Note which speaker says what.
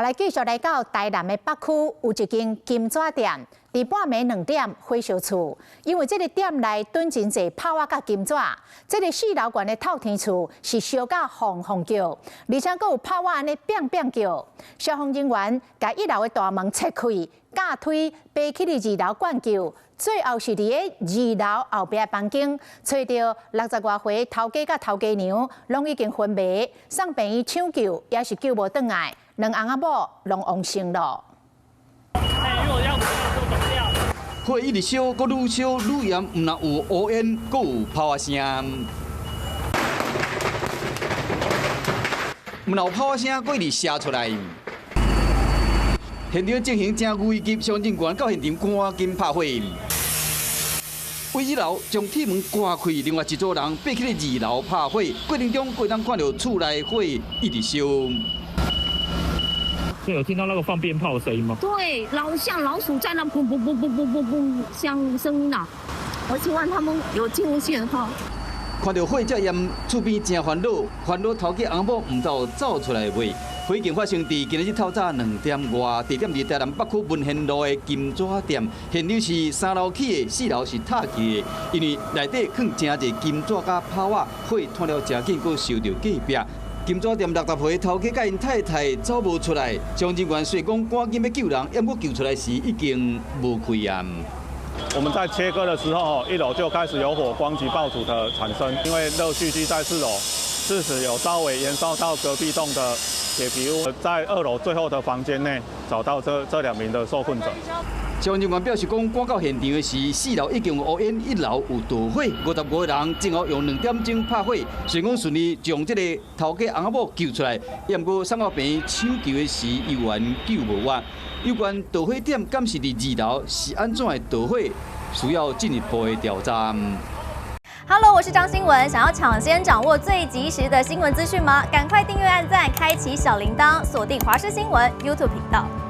Speaker 1: 來繼續來到台南的北區，有一間金紙店，佇半暝2點火燒厝，因為這个店內囤真濟炮仔佮金紙，這个四樓懸的透天厝是燒甲轟轟叫，而且閣有炮仔按呢變變叫。消防人員共一樓的大門拆開，架梯爬起去二樓灌救，最後是佇咧二樓後壁房間，揣著60外歲頭家佮頭家娘，攏已經昏迷，送病院搶救也是救無轉來。兩翁仔某攏往生咯。
Speaker 2: 火一直燒，閣愈燒愈炎，毋但有烏煙，閣有炮仔聲。毋但有炮仔聲，閣一直射出來。現場情形真危急，消防人員到現場趕緊拍火。佇一樓將鐵門關開，另外一組人爬起去二樓拍火，過程中閣會當看著厝內火一直燒。
Speaker 3: 有聽到那個放鞭炮的聲音嗎？
Speaker 4: 對，老像老鼠在那砰砰砰砰砰砰砰，像聲音啊！我希望他們有進線哈。
Speaker 2: 看著火遮炎，厝邊真煩惱，煩惱頭家翁某毋知有走出來未？火警發生佇今仔日透早2點外，地點佇台南北區文賢路的金紙店，現場是三樓起的，四樓是塔起的。因為內底囥真濟金紙佮炮仔，火湠了誠緊，閣燒著隔壁。金紙店60歲頭家佮𪜶太太走無出來，消防人員雖講趕緊欲救人，毋過救出來時已經無氣啊。
Speaker 5: 我們在切割的時候，一樓就開始有火光及爆竹的產生，因為熱蓄積在四樓，致使有稍微延燒到隔壁棟的鐵皮屋，在二樓最後的房間內找到這兩名的受困者。
Speaker 2: 消防人員表示講，趕到現場的時，四樓已經有烏煙，一樓有著火，55個人最後用2點鐘拍火，雖講順利將這個頭家翁仔某救出來，毋過送到病院搶救的時，猶原救無活。有關著火點敢是佇二樓，是按怎會著火，需要進一步的調查。
Speaker 6: Hello，我是張新聞，想要搶先掌握最及時的新聞資訊嗎？趕快訂閱、按讚、開啟小鈴鐺，鎖定華視新聞 YouTube 頻道。